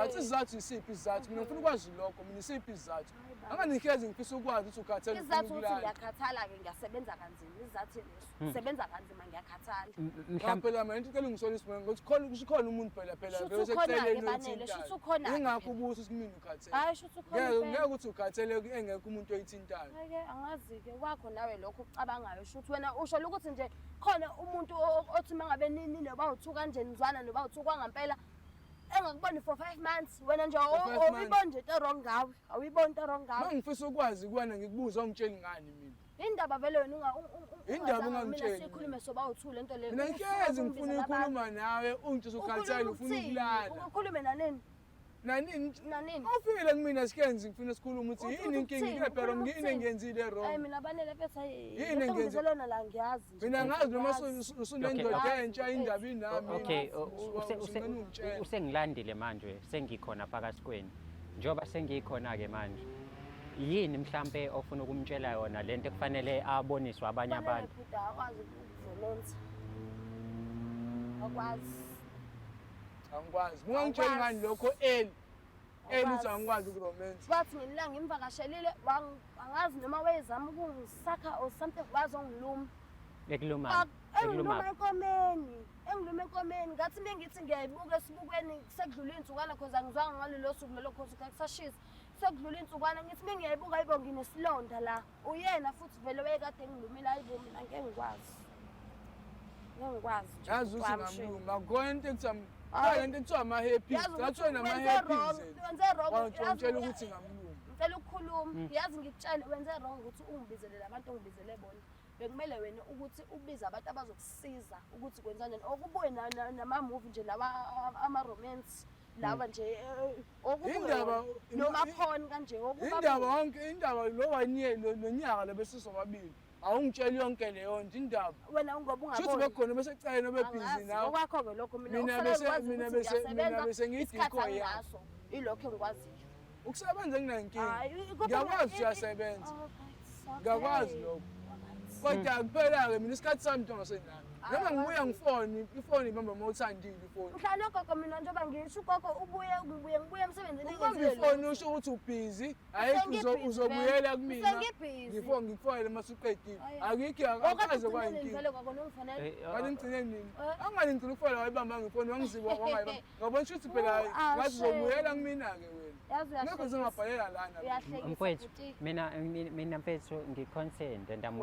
Isizathu, isizathu isiphi isizathu? Mina ngifuna ukwazi lokho, mina isiphi isizathu? Anganihlezi ngifisa ukwazi ukuthi ukhathele, ufuna Isizathu ukuthi ukulala. ngiyakhathala-ke, ngiyasebenza kanzima. Isizathu leso, ngisebenza kanzima, ngiyakhathala. Cha Mhlawumbe phela mina into icela ungisolise mina ngokuthi khona kusho khona umuntu phela phela Shuthi vele ukhona-ke, oseceleni Banele, oyithintayo. shuthi ukhona-ke Ingakho phela. ubusa ukuthi kumina ukhathele. Hhayi, shuthi ukhona Ngeke impela. ngeke ukuthi ukhathele engekho umuntu oyithintayo. Hhayi-ke angazi-ke wakho nawe lokho okucabangayo, shuthi wena usho ukuthi nje khona umuntu othi uma ngabe ninoba u-two kanje nizwana noba u-two kwangampela engakuboni for 5 months, wena nje For 5 months. awuyiboni nje into wrong ngawe, awuyiboni into wrong Uma ngawe. ngifisa ukwazi kuwena ngikubuza, ungitsheli ngani mina? Indaba vele wena Indaba ungazange mina ungangitsheli. sikhulume soba u-two le nto le. Mina Usuka ngihlezi ungibizela ngifuna abantu. ukukhuluma nawe, ungitshela ukhathele, Ukhulume ufuna ukuthini? ukulala. Ukhulume nanini? Nanini? Nanini? Awufikile kumina sikenzi ngifuna sikhulume ukuthi Uthi yini inkinga ukuthini? ke phela Ukhuluma yini ukuthini? engiyenzile Hayi wrong. mina Banele mfethu, hayi Yini lento engenze- engibizele yona la ngiyazi nje. Mina ngazi noma Ngiyazi. usunendoda entsha, indaba inami. Okay, Ungitshela. usengilandile manje, sengikhona phakathi kwenu. Njengoba sengikhona-ke manje, yini mhlampe ofuna ukumtshela yona lento ekufanele aboniswe abanye Kufanele abantu? futhi akwazi ukuzomenza. Akwazi. Angikwazi. Ungangitsheli ngani lokho eli? Eli uthi angikwazi uku-romance. Kwathi ngelanga ngimvakashelile, angazi noma wayezama ukungisakha or something, wazongiluma. Ekulumani? Engiluma Ekuluma. enkomeni, engiluma enkomeni. Ngathi mengithi ngiyayibuka esibukweni sekudlula iy'nsukwana, cause angizwanga ngalolo suku lolo, cause kusashisa. Sekudlula iy'nsukwana ngithi mengiyayibuka, ayibo, nginesilonda la. Uyena futhi vele wayekade engilumile, ayibo, mina ngeke ngikwazi. Ngeke ngikwazi nje. Yazi ukuthi Kwami shame. ngamluma. Akukho into ekuthiwa Hayi. khona into ekuthiwa ama-herpes. Yazi ukuthi That's wena wenze ama-herpes. wrong, wenze wrong. Yazi Wangitshela ukuthi ngamluma. Ngicela ukukhuluma. Yazi ngikutshele, wenze wrong ukuthi ungibizele labantu ongibizele bona. Bekumele wena ukuthi ubize abantu abazokusiza ukuthi kwenzanjani. Okubuye nama-movie nje lawa ama-romance lawa nje, okubuye wona. Noma-porn kanje okuba Indaba wonke indaba lo one year lo nyaka lo besisobabili. Awungitsheli yonke leyo nto indaba. Wena ngoba Shuthi ungaboni. bekhona besecaleni obe-busy Angazi, nawe. okwakho-ke lokho, mina Mina okufanele ngikwazi ukuthi mina ngiyasebenza, bese ngiyi-decoy isikhathi yakho. anginaso, ilokho engikwaziyo. Ukusebenza nginankinga. Hhayi, kodwa Ngiyakwazi uyasebenza. Alright, okay. Ngiyakwazi lokho. Alright. Kodwa kuphela-ke mina isikhathi sami into ngasenami. Noma Hayi, ngibuya ngifoni, ifoni ibamba uma uthandile ifoni. Mhla nogogo mina njengoba ngisho ugogo ubuye ngibuye ngibuye emsebenzini Ubamba ngenzile ifoni lutho. usho ukuthi ubhizi, ayikho Sengibhizi uzobuyela vele. kumina. Sengibhizi. Ngifone ngikufonele uma usuqedile. Ayi. Akikho Okade akaze ugcine nini kwayinkinga. vele gogo nongifonela? Kanti ngigcine nini? Eh. Angani ngigcina ukufonela wayibamba ngifoni wangiziba wangayibamba. Ngabona ukuthi phela Oh, ah, ngathi shame. uzobuyela kumina-ke wena. Yazi Ngekho uyahlekisa. sengabhalela lana. Uyahlekisa Mfowethu, bhuti. mina mfethu ngi-concerned and I'm